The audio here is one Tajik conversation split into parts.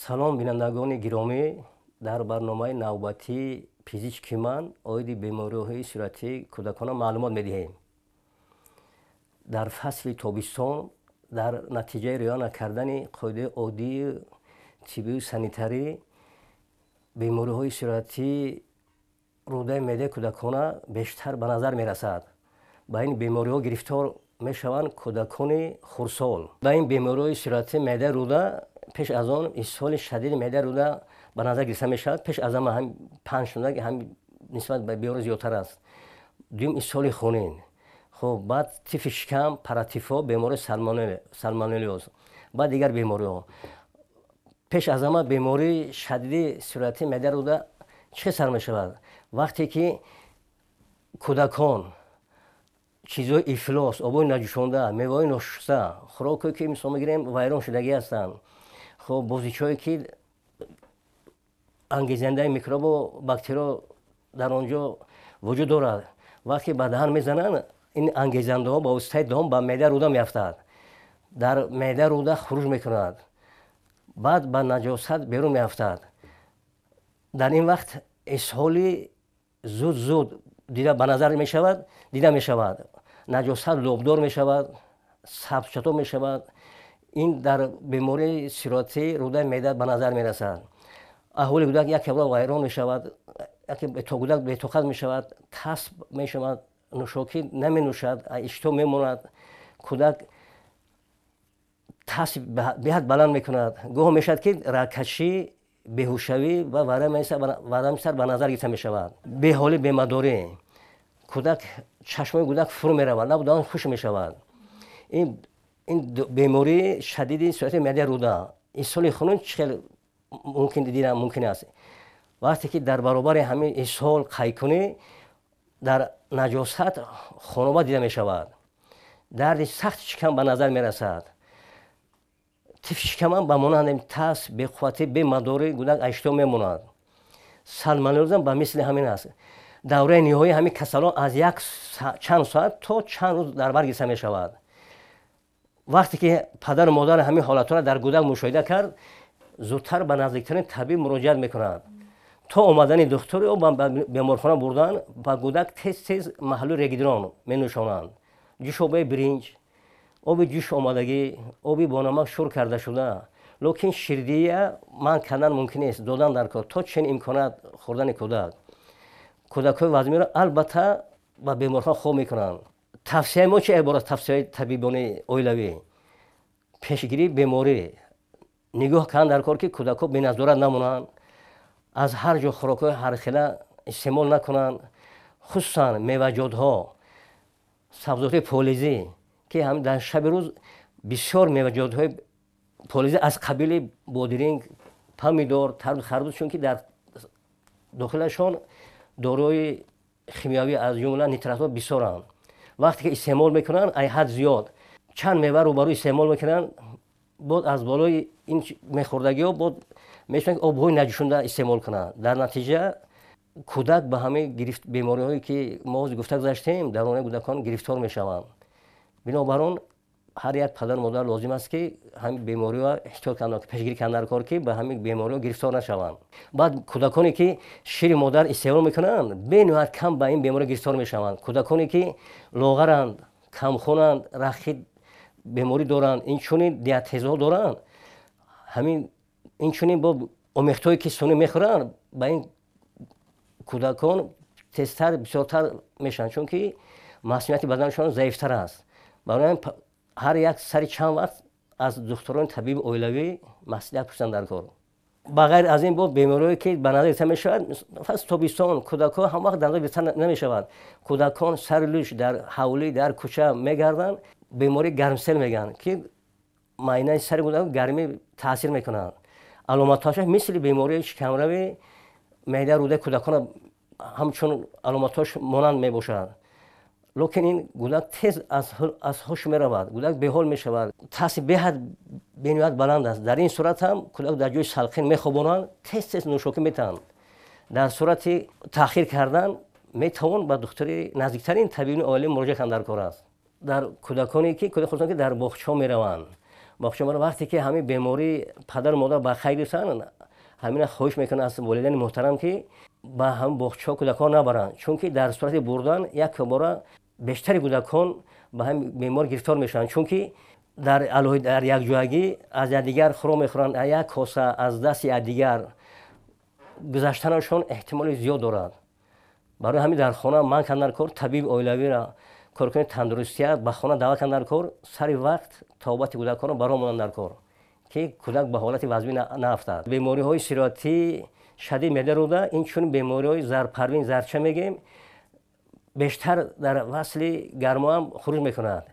Салом, бинандагони гиромӣ. Дар барномаи навбатии «Пизишки ман» оиди бемориҳои сироятии кӯдакона маълумот медиҳем. Дар фасли тобистон, дар натиҷаи риоя накардани қоидаи оддии тиббию санитарӣ, бемориҳои сироятии рӯдаи меъдаи кӯдакона бештар ба назар мерасад. Ба ин бемориҳо гирифтор мешаванд кӯдакони хурдсол. Ба ин бемориҳои сироятии меъдаи рӯда пеш аз он исҳоли шадиди меъдаи рӯда ба назар гирифта мешавад. Пеш аз ҳама ҳам панҷ шуда, ҳам нисбат ба беморӣ зиёдтар аст. Дуюм, исҳоли хунин. Хуб, баъд тифи шикам, паратифо, бемории салмонеллёз, баъд дигар бемориҳо. Пеш аз ҳама бемории шадиди сироятии меъдаи рӯда чӣ сар мешавад? Вақте ки кӯдакон чизҳои ифлос, обои наҷӯшонда, меваҳои ношуста, хӯрокҳое ки, мисол мегирем, вайрон шудагӣ ҳастанд, хуб, бозичаҳое ки ангезандаи микробу бактерио дар он ҷо вуҷуд дорад, вақте ба даҳан мезананд, ин ангезандаҳо ба воситаи даҳон ба меъдаи рӯда меафтад, дар меъдаи рӯда хуруҷ мекунад, баъд ба наҷосат берун меафтад. Дар ин вақт исҳоли зуд зуд дида ба назар мешавад, дида мешавад, наҷосат лобдор мешавад, сабзчато мешавад. Ин дар бемории сироятии рӯдаи меъда ба назар мерасад. Аҳволи кӯдак як бора вайрон мешавад, кӯдак бетоқат мешавад, тасб мешавад, нӯшокӣ наменӯшад, иштиҳо мемонад. Кӯдак тасб беҳад баланд мекунад. Гоҳ мешавад, ки рагкашӣ, беҳушшавӣ ва варами сар ба назар гирифта мешавад. Беҳолӣ, бемадорӣ кӯдак, чашмои кӯдак фурӯ меравад, лабу даҳон хушк мешавад. Ин бемории шадиди сирояти меъдаи рӯда. Исҳоли хунин чӣ хел мумкин дидан мумкин аст? Вақте ки дар баробари ҳамин исҳол, қайкунӣ, дар наҷосат хуноба дида мешавад, дарди сахти шикам ба назар мерасад. Тифи шикамам ба монанди тас, беқувватӣ, бемадорӣ, кӯдак иштиҳо мемонад. Салмонеллёзам ба мисли ҳамин аст. Давраи ниҳоии ҳамин касалон аз як чанд соат то чанд рӯз дар бар гирифта мешавад. Вақте ки падару модар ҳамин ҳолатҳоро дар кӯдак мушоҳида кард, зудтар ба наздиктарин табиб муроҷиат мекунад. То омадани духтур ё ба беморхона бурдан, ба кӯдак тез тез маҳлули регидрон менӯшонанд: ҷӯшобаи биринҷ, оби ҷӯш омадагӣ, оби бо намак шӯр карда шуда. Лекин ширдия манъ кардан мумкин нест, додан дар кор то чен имконият хӯрдани кӯдак. Кӯдакҳои вазмиро албатта ба беморхона хоб мекунанд. Тавсияи мо чи иборат? Тавсияи табибони оилавӣ: пешгирии беморӣ, нигоҳ кардан дар кор, ки кӯдакҳо беназорат намонанд, аз ҳар ҷо хӯрокҳои ҳархела истеъмол накунанд, хусусан меваҷотҳо, сабзотҳои полизӣ, ки ҳам дар шаби рӯз бисёр меваҷотҳои полизӣ аз қабили бодиринг, помидор, тарбуз, харбуз, чунки дар дохилашон доруҳои химиявӣ, аз ҷумла нитратҳо, бисёранд. Вақте ки истеъмол мекунанд, ай ҳад зиёд чанд мева рӯбарӯ истеъмол мекунанд, боз аз болои ин мехӯрдагиҳо боз мешаванд, обҳои наҷӯшонда истеъмол кунанд. Дар натиҷа кӯдак ба ҳамаи бемориҳое ки мо ҳозир гуфта гузаштем, дар онаи кӯдакон гирифтор мешаванд. Бинобар он ҳар як падару модар лозим аст, ки ҳамин бемориҳо эҳтиёт кардан, пешгирӣ кардан дар кор, ки ба ҳамин бемориҳо гирифтор нашаванд. Баъд кӯдаконе ки шири модар истеъмол мекунанд, бениҳоят кам ба ин беморӣ гирифтор мешаванд. Кӯдаконе ки лоғаранд, камхунанд, рахит беморӣ доранд, инчунин диатезҳо доранд, ҳамин инчунин бо омехтҳое ки сунъӣ мехӯранд, ба ин кӯдакон тезтар, бисёртар мешаванд, чунки масунияти баданашон заифтар аст. Барои ҳамин ҳар як сари чанд вақт аз духтурони табиби оилавӣ маслиҳат пурсанд дар кор. Ба ғайр аз ин, бо бемориҳое ки ба назар гирифта мешавад, фасл тобистон кӯдакҳо ҳам вақт дар назар гирифта намешавад. Кӯдакон сари лӯш дар ҳавлӣ, дар кӯча мегарданд. Бемории гармсел мегӯянд, ки майнаи сари кӯдак гармӣ таъсир мекунад. Аломатҳояш мисли бемории шикамрави меъда, рӯдаи кӯдакона ҳамчун аломатҳош монанд мебошад. Лекин ин кӯдак тез аз ҳуш меравад, кӯдак беҳол мешавад, таъси беҳад бениҳоят баланд аст. Дар ин сурат ҳам кӯдак дар ҷои салқин мехобонанд, тез тез нӯшокӣ метаҳанд. Дар сурати таъхир кардан метавон ба духтури наздиктарин табибини оилавӣ муроҷиат кардан дар кор аст. Дар кӯдаконе ки кӯдак, хусусан ки дар боғчаҳо мераванд, Боғча вақте ки ҳамин беморӣ падару модар ба хайр гирифтанд, ҳамина хоҳиш мекунанд аз волидайни муҳтарам, ки ба ҳам боғчаҳо кӯдакон набаранд, чунки дар сурати бурдан як бора бештари кӯдакон ба ҳамин беморӣ гирифтор мешаванд, чунки дар якҷоягӣ аз якдигар хӯрок мехӯранд, як коса аз дасти якдигар гузаштанашон эҳтимоли зиёд дорад. Барои ҳамин дар хона манъ кардан кор, табиби оилавиро, коркунони тандурустия ба хона даъват кардан кор, сари вақт табобати кӯдаконро бароҳ монанд дар кор, ки кӯдак ба ҳолати вазмин наафтад. Бемориҳои сироятии шадид меъда рӯда, инчунин бемориҳои зарпарвин, зарча мегӯем, бештар дар васли гармо ҳам хуруҷ мекунад.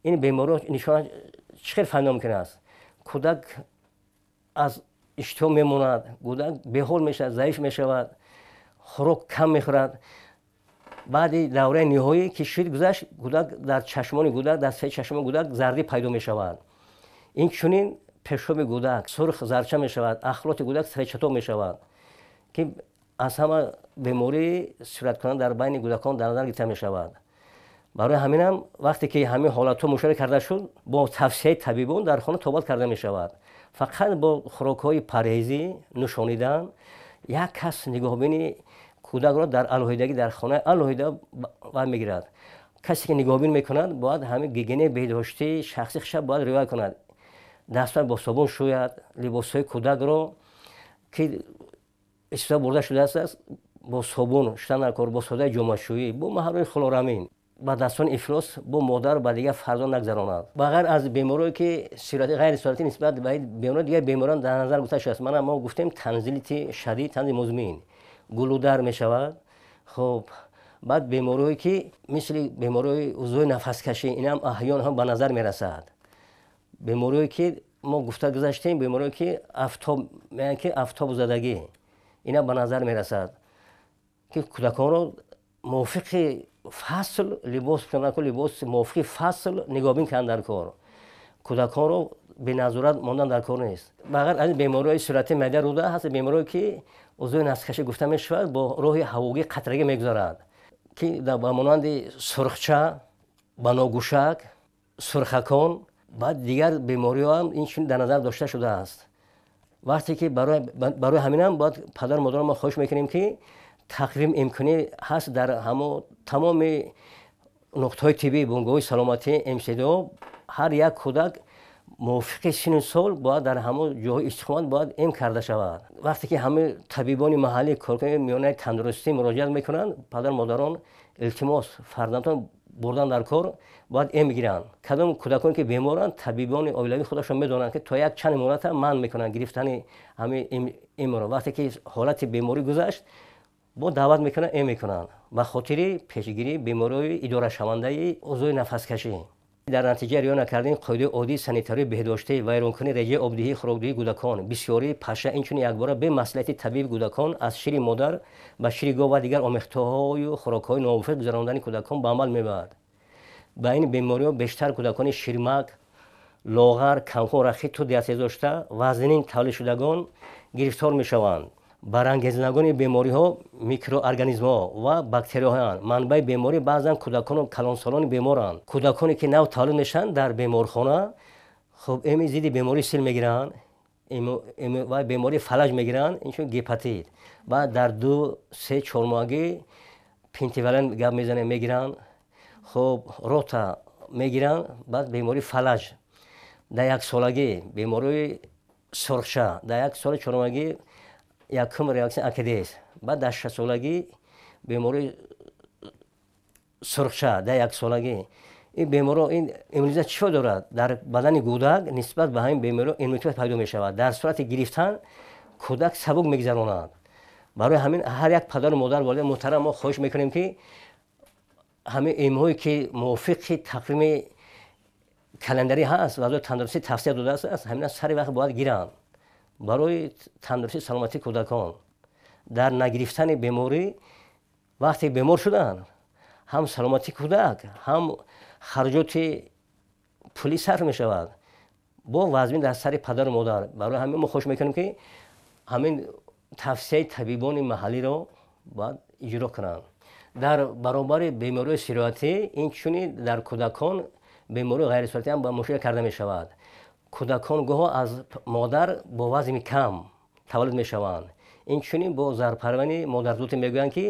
Ин бемориҳо нишона чӣ хел фаҳмида мумкин аст? Кӯдак аз иштиҳо мемонад, кӯдак беҳол мешавад, заиф мешавад, хӯрок кам мехӯрад. Баъди давраи ниҳоӣ ки шир гузашт, кӯдак дар чашмони кӯдак, дар се чашмони кӯдак зардӣ пайдо мешавад. Инчунин пешоби кӯдак сурх зарча мешавад, ахлоти кӯдак сречатоб мешавад, ки аз ҳама бемории сирояткунанда дар байни кӯдакон дар назар гирифта мешавад. Барои ҳаминам вақте ки ҳамин ҳолатҳо мушоҳида карда шуд, бо тавсияи табибон дар хона табобат карда мешавад. Фақат бо хӯрокҳои парҳезӣ нӯшонидан, як кас нигоҳбини кӯдакро дар алоҳидагӣ дар хонаи алоҳида вай мегирад. Касе ки нигоҳбин мекунад, бояд ҳамин гигиенаи беҳдоштии шахсии худша бояд риоя кунад. Дастҳоро бо собун шӯяд, либосҳои кӯдакро ки истифода бурда шудааст бо собун шудан дар кор, бо содаи ҷомашӯӣ, бо маҳлули хлорамин, ба дастони ифлос бо модар ба дигар фарзанд нагзаронад. Ба ғайр аз бемориҳое ки ғайри сироятӣ нисбат ба беморӣ дигар беморон дар назар гирифта шудааст. Мана мо гуфтем танзилити шадид, танзили музмин, гулудар мешавад. Хуб, баъд бемориҳое ки мисли бемориҳои узвҳои нафаскашӣ, инам аҳён ҳам ба назар мерасад. Бемориҳое ки мо гуфта гузаштем, бемориҳое ки афтоб, мегӯянд ки афтобзадагӣ, инам ба назар мерасад, ки кӯдаконро мувофиқи фасл либос кунанд, либос мувофиқи фасл нигоҳбин кунанд дар кор. Кӯдаконро беназорат мондан дар кор нест. Ба ғайр аз ин бемориҳои сироятии меъда рӯда ҳаст бемориҳое ки узвҳои нафаскашӣ гуфта мешавад, бо роҳи ҳавогӣ қатрагӣ мегузарад, ки ба монанди сурхча, баногӯшак, сурхакон, баъд дигар бемориҳо ҳам инчунин дар назар дошта шудааст. Вақте ки барои ҳаминам бояд падару модарон мо хоҳиш мекунем, ки тақвим имконӣ ҳаст дар ҳамо тамоми нуқтаҳои тиббӣ, бунгоҳҳои саломатӣ, МСДО, ҳар як кӯдак мувофиқи синну сол бояд дар ҳамон ҷоҳои истиқомат бояд эм карда шавад. Вақте ки ҳамаи табибони маҳаллӣ, коркунони миёнаи тандурустӣ муроҷиат мекунанд, падару модарон илтимос фарзандон бурдан дар кор бояд эм бигиранд. Кадом кӯдаконе ки беморанд, табибони оилавӣ худашон медонанд, ки то як чанд муҳлата манъ мекунанд гирифтани ҳамин эмро. Вақте ки ҳолати беморӣ гузашт, бо даъват мекунанд, эм мекунанд ба хотири пешгирии бемориҳои идорашавандаи узвҳои нафаскашӣ. Дар натиҷаи риоя накардани қоидаи оддии санитарии беҳдоштӣ, вайронкунии реҷаи обдиҳии хӯрокдиҳии кӯдакон, бисёрии паша, инчунин якбора бемаслиҳати табиби кӯдакон аз шири модар ба шири гов ва дигар омехтаҳою хӯрокҳои номувофиқ гузарондани кӯдакон ба амал меояд. Ба ин бемориҳо бештар кӯдакони ширмак, лоғар, камхун, рахиту диатез дошта, вазнин тавлидшудагон гирифтор мешаванд. Барангезандагони бемориҳо микроорганизмҳо ва бактерияҳоянд. Манбаи беморӣ баъзан кӯдакону калонсолони беморанд. Кӯдаконе ки нав тавлид мешаванд дар беморхона, хуб эми зидди бемории сил мегиранд ва бемории фалаҷ мегиранд, инчунин гепатит. Баъд дар 2, 3, 4 моҳагӣ пентивалент гап мезанем мегиранд, хуб рота мегиранд, баъд бемории фалаҷ. Дар яксолагӣ бемории сурхча, дар як соли чормоҳагӣ якум реаксия акидез, баъд дар 6 солагӣ бемории сурхча, дар яксолагӣ. Ин бемориҳо ин иммунизатсия чӣ фоида дорад? Дар бадани кӯдак нисбат ба ҳамин бемориҳо иммунитет пайдо мешавад. Дар сурати гирифтан кӯдак сабук мегузаронад. Барои ҳамин ҳар як падару модар, волидайни муҳтарам, мо хоҳиш мекунем, ки ҳамин эмҳое ки мувофиқи тақвими календарӣ ҳаст, вазорати тандурустӣ тавсия додааст, ҳамина сари вақт бояд гиранд барои тандурустии саломатии кӯдакон. Дар нагирифтани беморӣ, вақте бемор шуданд, ҳам саломатии кӯдак, ҳам харҷоти пулӣ сарф мешавад, бо вазмин дар сари падару модар. Барои ҳамин мо хоҳиш мекунем, ки ҳамин тавсияи табибони маҳаллиро бояд иҷро кунанд. Дар баробари бемориҳои сироятӣ инчунин дар кӯдакон бемории ғайрисироятӣ ҳам мушоҳида карда мешавад. Кӯдакон гоҳо аз модар бо вазни кам таваллуд мешаванд. Инчунин бо зарпарвани модарзодӣ мегӯянд, ки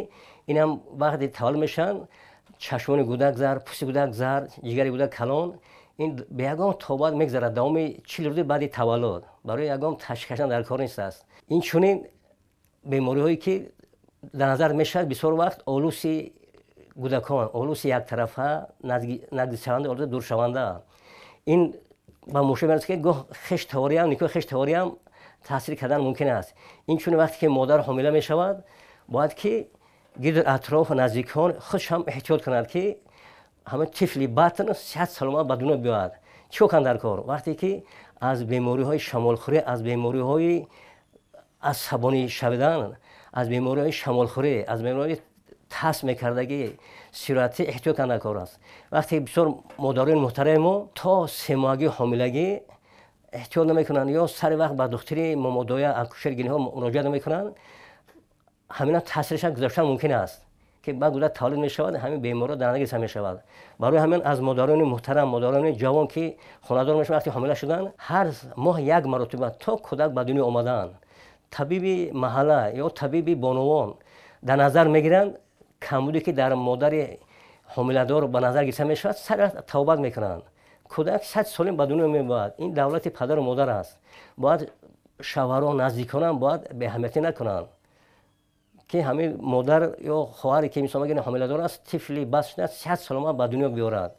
инам вақте таваллуд мешаванд, чашмони кӯдак зар, пӯсти кӯдак зар, ҷигари кӯдак калон. Ин ба ягон тобат мегузарад давоми 40 рӯзи баъди таваллуд. Барои ягон ташхис кардан дар кор нест аст. Инчунин бемориҳое ки дар назар мешавад, бисёр вақт олуси кӯдакон, олуси яктарафа, наздикшаванда, олуси дуршаванда. Ин ба мушкил мерасад, ки гоҳ хештавориам, никоҳи хештавориам таъсир кардан мумкин аст. Инчунин вақте ки модар ҳомила мешавад, бояд ки гирду атроф ва наздикон худш ҳам эҳтиёт кунад, ки ҳама тифли батн сиҳат саломат ба дунё биёяд. Чӣ кор дар кор? Вақте ки аз бемориҳои шамолхӯрӣ, аз бемориҳои асабонӣ шавидан, аз бемориҳои шамолхӯрӣ, аз бемориҳои тас мекардагӣ, сироятӣ эҳтиёт кардан дар кор аст. Вақте бисёр модарони муҳтарами мо то семоҳагии ҳомилагӣ эҳтиёт намекунанд ё сари вақт ба духтури момодоя, акушер гинеколог муроҷиат намекунанд, ҳамина таъсирашон гузоштан мумкин аст, ки баъд кӯдак таваллуд мешавад, ҳамин бемориҳо дар назар гирифта мешавад. Барои ҳамин аз модарони муҳтарам, модарони ҷавон ки хонадор мешаванд, вақте ҳомила шуданд, ҳар моҳ як маротиба то кӯдак ба дунё омадан табиби маҳалла ё табиби бонувон дар назар мегиранд, камбуде ки дар модари ҳомиладор ба назар гирифта мешавад, сари вақт табобат мекунанд. Кӯдак 100 солим ба дунё меояд. Ин давлати падару модар аст. Бояд шавҳарон, наздиконам бояд беаҳамиятӣ накунанд, ки ҳамин модар ё хоҳаре ки мисол мегирем ҳомиладор аст, тифли бас шуда 100 солома ба дунё биёрад.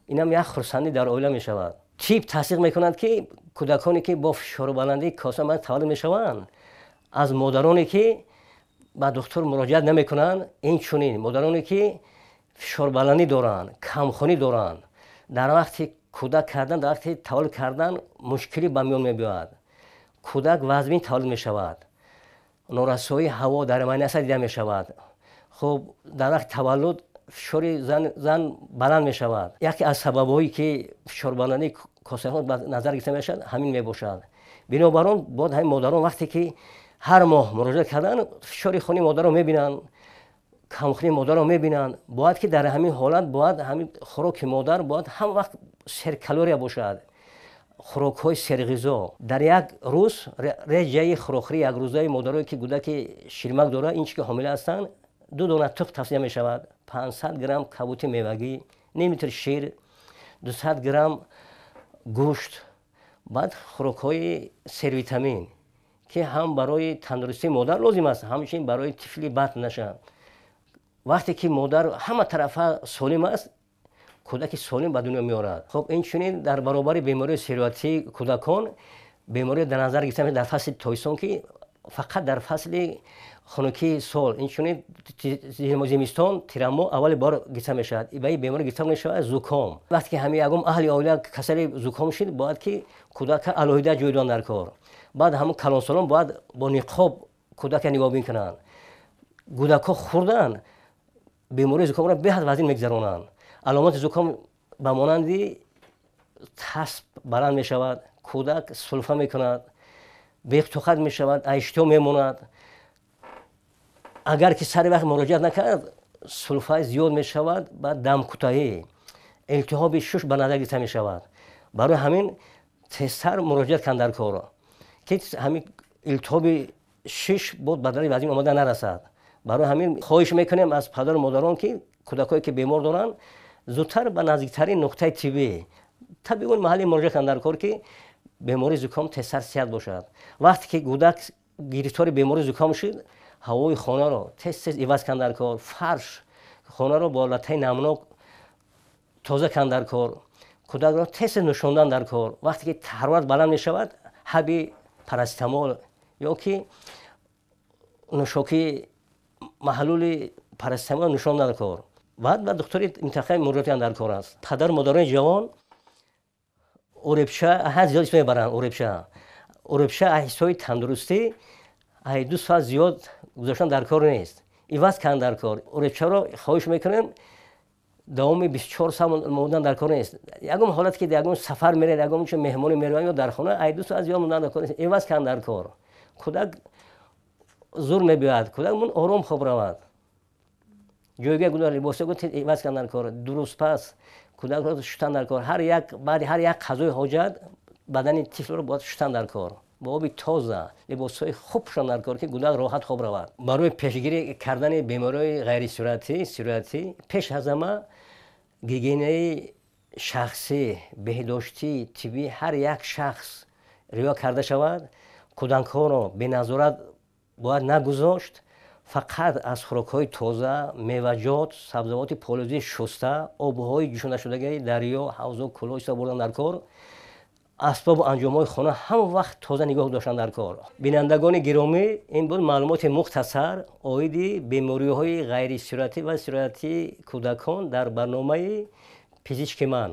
Инам як хурсандӣ дар оила мешавад. Тиб тасдиқ мекунад, ки кӯдаконе ки бо фишорбаландии коса таваллуд мешаванд, аз модароне ки ба духтур муроҷиат намекунанд, инчунин модароне ки фишорбаландӣ доранд, камхунӣ доранд, дар вақти кӯдак кардан, дар вақти таваллуд кардан мушкилӣ ба миён мебиёяд. Кӯдак вазмин таваллуд мешавад, норасоии ҳаво дар майнаи асаб дида мешавад. Хуб, дар вақти таваллуд фишори зан баланд мешавад. Яке аз сабабҳое ки фишорбаландии косаи ба назар гирифта мешавад, ҳамин мебошад. Бинобар он бояд ҳамин модарон вақте ки ҳар моҳ муроҷиат кардан, фишори хуни модарро мебинанд, камхунии модарро мебинанд, бояд ки дар ҳамин ҳолат бояд ҳамин хӯроки модар бояд ҳам вақт серкалория бошад. Хӯрокҳои серғизо дар як рӯз реҷаи хӯрокхӯрии якрӯзаи модарое ки кӯдаки ширмак дорад, ин чи ки ҳомила ҳастанд, 2 дона тухм тавсия мешавад, 500 грамм кабути мевагӣ, ним литр шир, 200 грамм гӯшт, баъд хӯрокҳои сервитамин ки ҳам барои тандурустии модар лозим аст, ҳамчунин барои тифли батн нашавад. Вақте ки модар ҳама тарафа солим аст, кӯдаки солим ба дунё меорад. Хуб, инчунин дар баробари бемории сироятии кӯдакон, беморӣ дар назар гирифта мешавад дар фасли тобистон, ки фақат дар фасли хунукии сол, инчунин зимистон, тирамоҳ аввали бор гирифта мешавад. Ба ин беморӣ гирифта мешавад зуком. Вақте ки ҳамин ягон аҳли оила касали зуком шуд, бояд ки кӯдака алоҳида ҷой доданд дар кор. Баъд ҳамон калонсолон бояд бо ниқоб кӯдака нигоҳбин кунанд. Кӯдакҳо хӯрдан бемории зукомро беҳад вазин мегузаронанд. Аломати зуком ба монанди тасб баланд мешавад, кӯдак сулфа мекунад, бехтоқат мешавад, иштиҳо мемонад. Агар ки сари вақт муроҷиат накард, сулфа зиёд мешавад, баъд дамкӯтоҳӣ, илтиҳоби шуш ба назар гирифта мешавад. Барои ҳамин тезтар муроҷиат кунанд дар кор, ки ҳамин илтиҳоби шиш боз ба дараҷаи вазин омада нарасад. Барои ҳамин хоҳиш мекунем аз падару модарон, ки кӯдакҳое ки бемор доранд, зудтар ба наздиктарин нуқтаи тиббӣ, табибони маҳаллӣ муроҷиат кунанд дар кор, ки бемории зуком тезтар сиҳат бошад. Вақте ки кӯдак гирифтори бемории зуком шуд, ҳавои хонаро тез-тез иваз кунанд дар кор, фарш хонаро бо латтаи намнок тоза кунанд дар кор, кӯдакро тез-тез нӯшондан дар кор. Вақте ки ҳарорат баланд мешавад, ҳаби парацетамол ё ки нӯшокии маҳлули парацетамол нӯшондан дар кор. Баъд ба духтури минтақаи муроҷиат дар кор аст. Падару модарони ҷавон уребча ҳад зиёд истифода мебаранд. Уребча, уребча аз ҳисоби тандурустӣ аз 2 соат зиёд гузоштан дар кор нест, иваз кардан дар кор. Уребчаро хоҳиш мекунем давоми 24 соат мондан дар кор нест. Ягон ҳолат ки ягон сафар меравед, ягон чо меҳмонӣ меравед ё дар хона, аз 2 соат зиёд мондан дар кор нест, иваз кардан дар кор. Кӯдак зур мебиёяд, кӯдак мон ором хоб равад. Ҷойгоҳи кӯдак либосҳо иваз кардан дар кор, дуруст пас кӯдакро шуштан дар кор. Ҳар як баъди ҳар як қазои ҳоҷат Бадани тифлро бояд шустан дар кор бо оби тоза, либосҳои хуб пӯшон дар кор, ки кӯдак роҳат хоб равад. Барои пешгирӣ кардани бемориҳои ғайрисироятӣ, сироятӣ, пеш аз ҳама гигиенаи шахсӣ, беҳдоштӣ, тиббӣ ҳар як шахс риоя карда шавад. Кӯдакҳоро беназорат бояд нагузошт. Фақат аз хӯрокҳои тоза, меваҷот, сабзавоти полизӣ шуста, обҳои ҷӯшондашудагии дарё, ҳавзу кӯлҳо истифода бурдан дар кор. Асбобу анҷомҳои хона ҳама вақт тоза нигоҳ доштан дар кор. Бинандагони гиромӣ, ин буд маълумоти мухтасар оиди бемориҳои ғайрисироятӣ ва сироятии кӯдакон дар барномаи «Пизишки ман».